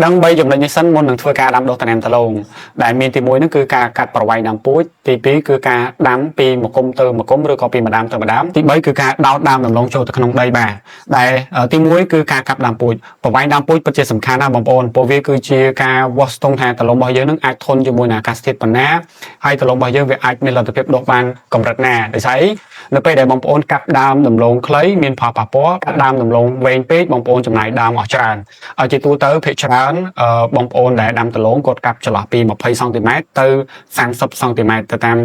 ដឹង3ចំណុចនេះសិនមុននឹងធ្វើការដាំដុះថ្នាំដំឡូងដែលមានទី1ហ្នឹងគឺការកាត់ប្រវែងដើមពូជទី2គឺការដាំពីមួយគុំទៅមួយគុំឬក៏ពីមួយដើមទៅមួយដើមទី3គឺការដោតដើមដំឡូងចូលទៅក្នុងដីបាទដែលទី1គឺការកាប់ដើមពូជប្រវែងដើមពូជពិតជាសំខាន់ណាស់បងប្អូនព្រោះវាគឺជាការវាស់ស្ទង់ថាដំឡូងរបស់យើងនឹងអាចធន់ជាមួយនឹងអាកាសធាតុប៉ុណ្ណាហើយដំឡូងរបស់យើងវាអាចមានលទ្ធភាពដុះបានកម្រិតណាដោយសារអីនៅពេលដែលបងប្អូនកាប់ដើមដំឡូងខ្លីមានផលប៉ះពាល់កាប់ដើមដំឡូងវែងពេកបងប្អូនចំណាយដើមអស់ច្រើនហើយជាទូទៅភាគច្រើនបងប្អូនដែលដាំដំឡូងគាត់កាប់ចន្លោះពី20សង់ទីម៉ែត្រទៅ30សង់ទីម៉ែត្រទៅតាម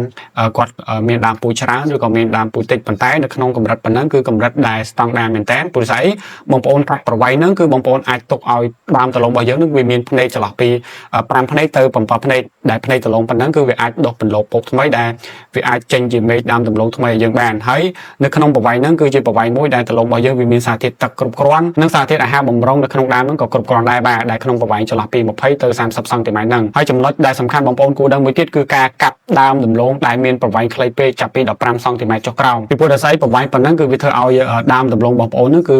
គាត់មានដើមពូជច្រើនឬក៏មានដើមពូជតិចប៉ុន្តែនៅក្នុងកម្រិតប៉ុណ្ណឹងគឺកម្រិតដែលស្តង់ដារមែនតើព្រោះស្អីបងប្អូនកាត់ប្រវែងហ្នឹងគឺបងប្អូនអាចទុកឲ្យដើមដំឡូងរបស់យើងនឹងវាមានភ្នែកចន្លោះពី5ភ្នែកទៅ7ភ្នែកដែលភ្នែកដំឡូងប៉ុណ្ណឹងគឺវាអាចដុះពន្លកពុកថ្មីដែលវាអាចចេញជាមែកដើមដំឡូងថ្មីឲ្យយើងបានហើយនៅក្នុងប្រវែងហ្នឹងគឺជាប្រវែងមួយដែលដំឡូងរបស់យើងវាមានសារធាតុទឹកគ្រប់គ្រាន់និងសារធាតុអាហារបម្រុងនៅក្នុងដើមហ្នឹងក៏គ្រប់គ្រាន់ដែរបាទដែលក្នុងប្រវែងចន្លោះពី20ទៅ30សង់ទីម៉ែត្រហ្នឹងហើយចំណុចដែលសំខាន់បងប្អូនគួរដឹងមួយទៀតគឺការកាប់ដើមដំឡូងដែលមានប្រវែងខ្លីពេកចាប់ពី15សង់ទីម៉ែត្រចុះក្រោមពីព្រោះដោយសារប្រវែងប៉ុណ្ណឹងគឺវាធ្វើឲ្យដើមដំឡូងបងប្អូនហ្នឹងគឺ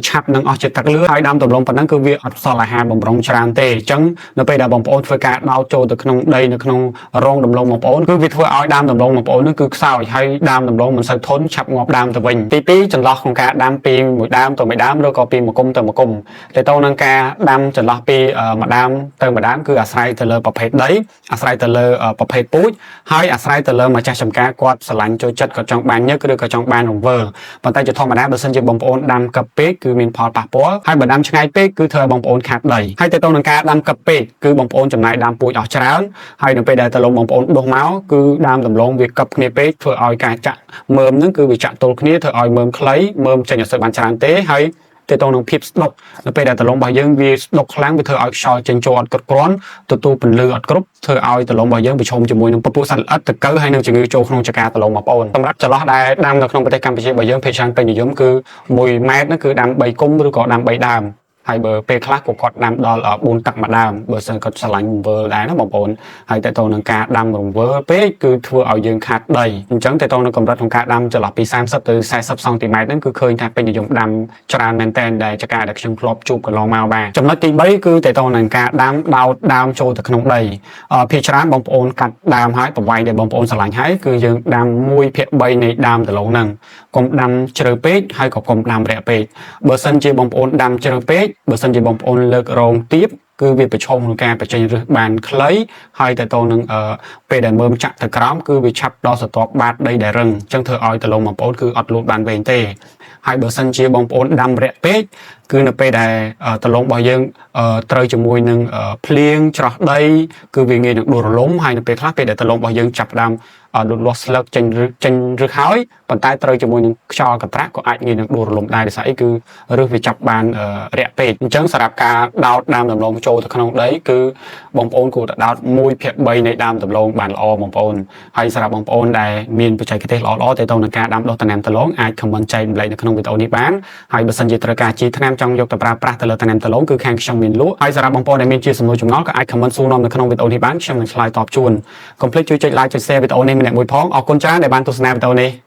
ឆាប់នឹងអស់ជាតិទឹកលឿនហើយដើមដំឡូងប៉ុណ្ណឹងគឺវាអត់ផ្សល់អាហារបម្រុងច្រើនទេអញ្ចឹងនៅពេលដែលបងប្អូនធ្វើការដោតចូលទៅក្នុងដីនៅក្នុងរងដំឡូងបងប្អូនគឺវាធ្វើឲ្យដើមដំឡូងបងប្អូនហ្នឹងគឺខ្សោយហើយដើមដំឡូងមិនសូវធន់ឆាប់ងាប់ដើមទៅវិញទី2ចន្លោះក្នុងការដាំពីមួយដើមទៅមួយដើមឬក៏ពីមួយគុំទៅមួយគុំទៅទៅនឹងការដាំចន្លោះពីមួយដើមទៅមួយដើមគឺអាស្រ័យទៅលើប្រភេទដីអាស្រ័យទៅលើប្រភេទពូជហើយអាស្រ័យទៅលើម្ចាស់ចំការគាត់ស្រឡាញ់ចូលចិត្តគាត់ចង់បានញឹកឬក៏ចង់បានរង្វើលប៉ុន្តែជាធម្មតាបើសិនជាបងប្អូនដាំកឹបពេកគឺមានផលប៉ះពាល់ហើយបើដាំឆ្ងាយពេកគឺធ្វើឲ្យបងប្អូនខាតដីហើយទៅទៅនឹងការដាំកឹបពេកគឺបងប្អូនចំណាយដើមពូជអស់ច្រើនហើយនៅពេលដែលដំឡូងបងប្អូនដុះមកគឺដើមដំឡូងវាកឹបគ្នាពេកធ្វើឲ្យការចាក់មើមហ្នឹងគឺវាចាក់ទល់គ្នាធ្វើឲ្យមើមខ្លីមើមចេញអត់សូវបានច្រើនទេហើយទៅទៅនឹងភាពស្ដុកនៅពេលដែលដំឡូងរបស់យើងវាស្ដុកខ្លាំងវាធ្វើឲ្យខ្យល់ចេញចូលអត់គ្រប់គ្រាន់ទទួលពន្លឺអត់គ្រប់ធ្វើឲ្យដំឡូងរបស់យើងប្រឈមជាមួយនឹងពពួកសត្វល្អិតតកៅហើយនឹងជំងឺចូលក្នុងចកាដំឡូងបងប្អូនសម្រាប់ចន្លោះដែលដាំនៅក្នុងប្រទេសកម្ពុជារបស់យើងភាគច្រើនពេញនិយមគឺ1ម៉ែត្រហ្នឹងគឺដាំ3គុំឬក៏ដាំ3ដើមហើយបើពេលខ្លះក៏គាត់ដាំដល់4ទឹកមួយដើមបើសិនគាត់ស្រឡាញ់រង្វើលដែរណាបងប្អូនហើយតើតើនឹងការដាំរង្វើលពេកគឺធ្វើឲ្យយើងខាតដីអញ្ចឹងតើតើនឹងកម្រិតក្នុងការដាំចន្លោះពី30ទៅ40សង់ទីម៉ែត្រហ្នឹងគឺឃើញថាពេញនិយមដាំច្រើនមែនតើដែលចការដែលខ្ញុំធ្លាប់ជួបកន្លងមកបាទចំណុចទី3គឺតើតើនឹងការដាំដោតដើមចូលទៅក្នុងដីភាគច្រើនបងប្អូនកាត់ដើមហើយប្រវែងដែលបងប្អូនស្រឡាញ់ហើយគឺយើងដាំ1ភាគ3នៃដើមដំឡូងហ្នឹងកុំដាំជ្រៅពេកហើយក៏កុំដាំរាក់ពេកបើសិនជាបងប្អូនដាំជ្រៅពេកបើសិនជាបងប្អូនលើករងទៀបគឺវាប្រឈមក្នុងការបញ្ចេញឫសបានខ្លីហើយទៅទៅនឹងពេលដែលមើមចាក់ទៅក្រោមគឺវាឆាប់ដល់ស្រទាប់បាតដីដែលរឹងអញ្ចឹងធ្វើឲ្យដំឡូងបងប្អូនគឺអត់លូតបានវែងទេហើយបើសិនជាបងប្អូនដាំរាក់ពេកគឺនៅពេលដែលដំឡូងរបស់យើងត្រូវជាមួយនឹងភ្លៀងច្រោះដីគឺវាងាយនឹងដួលរលំហើយនៅពេលខ្លះពេលដែលដំឡូងរបស់យើងចាប់ផ្ដើមលូតលាស់ស្លឹកចេញឬចេញឬហើយប៉ុន្តែត្រូវជាមួយនឹងខ្យល់កត្រាក់ក៏អាចងាយនឹងដួលរលំដែរដោយសារអីគឺឫសវាចាប់បានរាក់ពេកអញ្ចឹងសម្រាប់ការដោតដើមដំឡូងចូលទៅក្នុងដីគឺបងប្អូនគួរតែដោត1ភាគ3នៃដើមដំឡូងបានល្អបងប្អូនហើយសម្រាប់បងប្អូនដែលមានបច្ចេកទេសល្អៗទៅទៅនឹងការដាំដុះថ្នាំដំឡូងអាច comment ចែករំលែកនៅក្នុងវីដេអូនេះបានហើយបើសិនជាត្រូវការជីថ្នាំចង់យកទៅប្រើប្រាស់ទៅលើថ្នាំដំឡូងគឺខាងខ្ញុំមានលក់ហើយសម្រាប់បងប្អូនដែលមានជាសំណួរចម្ងល់ក៏អាច comment សួរនាំនៅក្នុងវីដេអូនេះបានខ្ញុំនឹងឆ្លើយតបជូនកុំភ្លេចជួយចុច like ចុច share វីដេអូនេះម្នាក់មួយផងអរគុណច្រើនដែលបានទស្សនាវីដេអូនេះ។